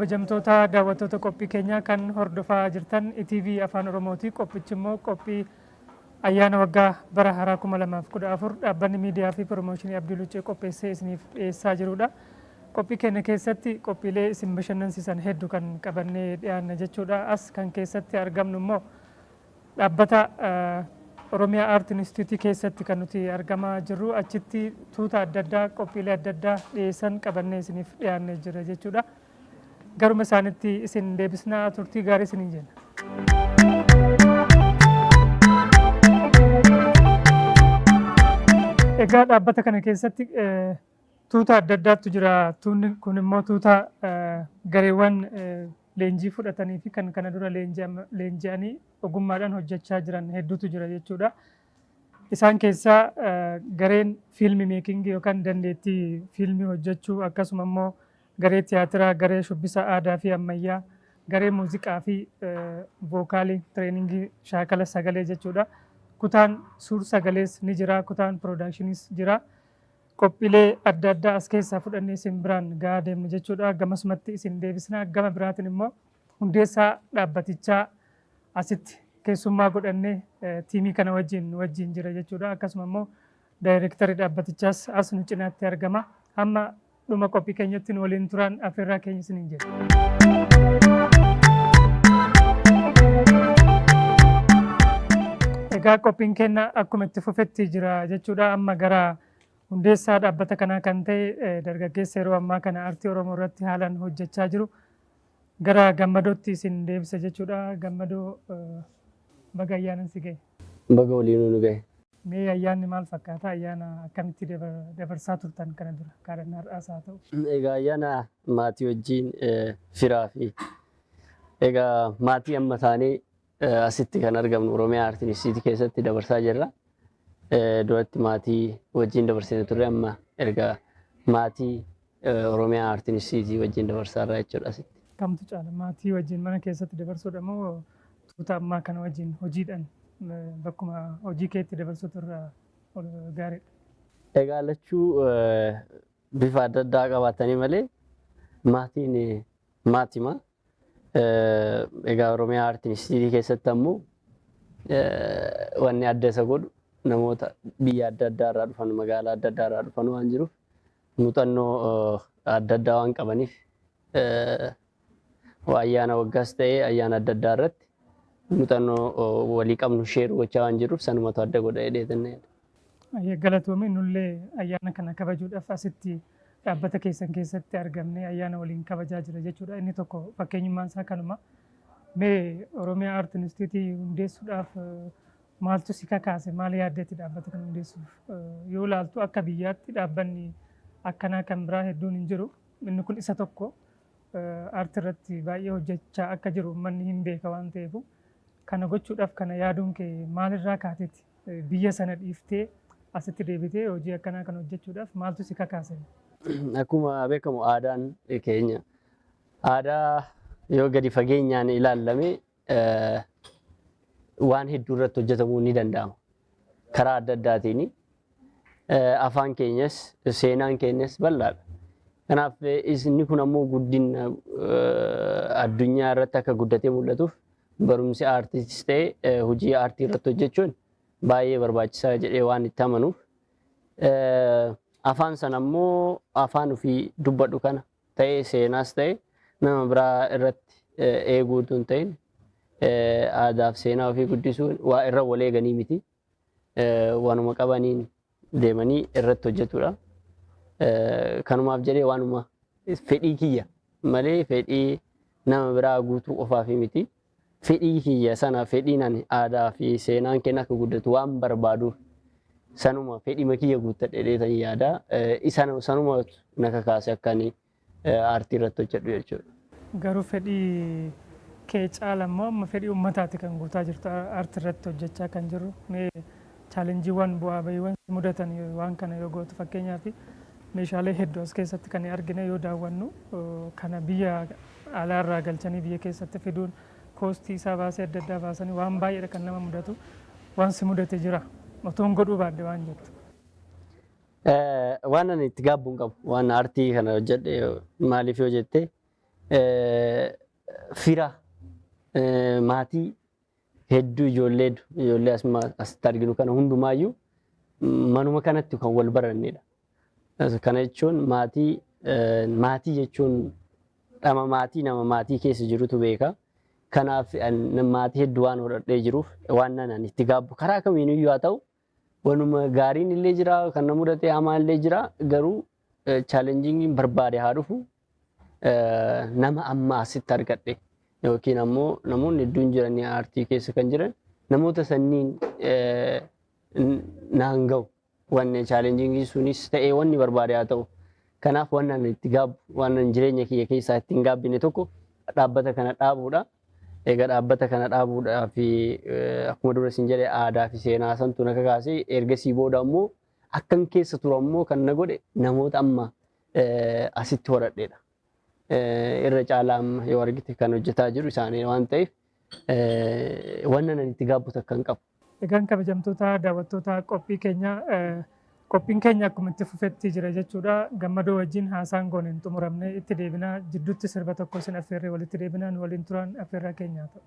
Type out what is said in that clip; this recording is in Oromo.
Kabajamtoota daawwattoota qophii keenyaa kan hordofaa jirtan ETV Afaan Oromooti. Qophichi immoo qophii ayyaana waggaa bara haaraa 2014 dhaabbanni miidiyaa fi piroomooshinii Abdii Luccee qopheessee isiniif dhiyeessaa jirudha. Qophii keenya keessatti qophiilee isin bashannansiisan hedduu kan qabannee dhiyaanne jechuudha. As kan keessatti argamnu immoo dhaabbata Oromiyaa Art Institute keessatti kan nuti argamaa jirru, achitti tuuta adda addaa qophiilee adda addaa dhiyeessan qabannee isiniif dhiyaannee jira jechuudha. Garuma isaanitti isin deebisnaa, turtii gaarii isiniin jenna. Egaa dhaabbata kana keessatti tuuta adda addaatu jira. Tuunni kun immoo tuuta gareewwan leenjii fudhatanii fi kan kana dura leenji'anii ogummaadhaan hojjechaa jiran hedduutu jira jechuudha. Isaan keessaa gareen film making yookaan dandeettii fiilmii hojjechuu, akkasuma immoo garee tiyaatiraa, garee shubbisa aadaa fi ammayyaa, garee muuziqaa fi vocal training shaakala sagalee jechuudha. Kutaan suur sagalees ni jira, kutaan productioniis jira. Qophiilee adda addaa as keessaa fudhannee isin biraan gahaa deemna jechuudha. Gamasumatti isin deebisna. Gama biraatiin immoo hundeessaa dhaabbatichaa asitti keessummaa godhannee team kana wajjin jira jechuudha. Akkasuma immoo daayirektarii dhaabbatichaas as nu cinaatti argama. Hamma dhuma qophii keenyatti nu waliin turan affeerraa keenya isiniin jedha. Egaa qophiin keenya akkuma itti fufetti jira jechuudha. Amma gara hundeessaa dhaabbata kanaa kan ta'e, dargaggeessa yeroo ammaa kana aartii Oromoo irratti haalaan hojjechaa jiru, gara Gammadootti isin deebisa jechuudha. Gammadoo, baga ayyaanan si ga'e. Baga waliinuu nu ga'e. Mee ayyaanni maal fakkaata? Ayyaana akkamitti dabarsaa turtan kana dura? Kaadhannaa har'aas haa ta'u. Egaa ayyaana maatii wajjin, firaa fi egaa maatii amma taanee asitti kan argamnu Oromiyaa Art Institute keessatti dabarsaa jirra. Duratti maatii wajjin dabarsine turre, amma erga maatii Oromiyaa Art Institute wajjin dabarsaa irra jechuudha asitti. Kamtu caala? Maatii wajjin mana keessatti dabarsuudha moo tuuta ammaa kana wajjin hojiidhaan bakkuma hojii keetti dabarsuutu irra gaariidha? Egaa lachuu bifa adda addaa qabaatanii malee maatiin maatima. Egaa Oromiyaa Art Institute keessatti ammoo wanni adda isa godhu namoota biyya adda addaa irraa dhufan, magaalaa adda addaa irraa dhufan waan jiruuf, muuxannoo adda addaa waan qabaniif, ayyaana waggaas ta'ee ayyaana adda addaa irratti muuxannoo walii qabnu share gochaa waan jiruuf, sanumatu adda godha jedhee yaada. Galatoomii, nullee ayyaana kana kabajuudhaaf asitti dhaabbata keessan keessatti argamnee ayyaana waliin kabajaa jira jechuudha. Inni tokko fakkeenyummaan isaa kanuma. Mee Oromiyaa Art Institute hundeessuudhaaf maaltu si kakaase? Maal yaaddeetti dhaabbata kana hundeessuuf? Yoo ilaaltu akka biyyaatti dhaabbanni akkanaa kan biraa hedduun hin jiru. Inni kun isa tokko. Aartii irratti baay'ee hojjechaa akka jiru uummanni hin beeka waan ta'eef, kana gochuudhaaf kana yaaduun kee maalirraa kaateeti? Biyya sana dhiiftee asitti deebitee hojii akkanaa kana hojjechuudhaaf maaltu si kakaase? Akkuma beekamu aadaan keenya aadaa yoo gadi fageenyaan ilaalame waan hedduu irratti hojjetamuu ni danda'ama. Karaa adda addaatiin afaan keenyas seenaan keenyas bal'aadha. Kanaaf inni kun ammoo guddina addunyaa irratti akka guddatee mul'atuuf barumsi aartiis ta'e hojii aartii irratti hojjechuun baay'ee barbaachisaa jedhee waan itti amanuuf, afaan sana ammoo afaan ofii dubbadhu kana ta'ee seenaas ta'e nama biraa irratti eeguu utuu hin ta'in, aadaaf seenaa ofii guddisuun waa irra wal eeganii miti. Waanuma qabaniin deemanii irratti hojjetudha. Kanumaaf jedhee waanuma fedhii kiyya malee fedhii nama biraa guutuu qofaaf miti. Fedhii kiyya sana, fedhiin ani aadaa fi seenaan keenya akka guddatu waan barbaaduuf, sanuma fedhima kiyya guuttadhe jedheetan yaada. Isa sanuma na kakaase akka ani aartii irratti hojjedhu jechuudha. Garuu fedhii kee caala immoo amma fedhii uummataati kan guutaa jirtu, aartii irratti hojjechaa kan jirru. Mee challengeiiwwan, bu'aa bahiiwwan si mudatan waan kana yoo gootu, fakkeenyaaf meeshaalee hedduu as keessatti kan argine yoo daawwannu, kana biyya alaarraa galchanii biyya keessatti fiduun cost isaa baasee adda addaa baasanii waan baay'eedha kan nama mudatu. Waan si mudate jira otoon godhuu baadhe waan jettu? Waan ani itti gaabbu hin qabu. Waan aartii kana hojjedhe maaliif yoo jette, Fira, maatii hedduu, ijoollee ijoollee asitti arginu kana hundumaayyuu manuma kanatti kan wal barannedha. Kana jechuun maatii jechuun dhama maatii nama maatii keessa jirutu beeka. Kanaaf maatii hedduu waan hodhadhee jiruuf waan nan itti gaabbu karaa kamiiniyyuu haa ta'u, wanuma gaariin illee jira, kan na mudate hamaan illee jira, garuu challenging barbaade haa dhufu, nama amma asitti argadhe yookiin ammoo namoonni hedduun jiranii aartii keessa kan jiran, namoota sanniin naan ga'u wanni challenging sunis ta'ee wanni barbaade haa ta'u. Kanaaf waan ani itti gaabbu, waan ani jireenya kiyya keessaa ittiin gaabbine tokko dhaabbata kana dhaabuudha. Egaa dhaabbata kana dhaabuudhaa fi akkuma dura isin jedhe aadaa fi seenaa santu na kakaase. Ergasii booda ammoo akkan keessa turu ammoo kan na godhe namoota amma asitti horadheedha. Irra caalaa amma yoo argite kan hojjetaa jiru isaanii waan ta'eef waan ani itti gaabbu takka hin qabu. Egaan kabajamtoota daawwattoota qophii keenya, qophiin keenya akkuma itti fufetti jira jechuudha. Gammadoo wajjin haasaan goone hin xumuramne, itti deebinaa. Jidduutti sirba tokko isin affeerree walitti deebinaan waliin turan affeerraa keenyaa ta'u.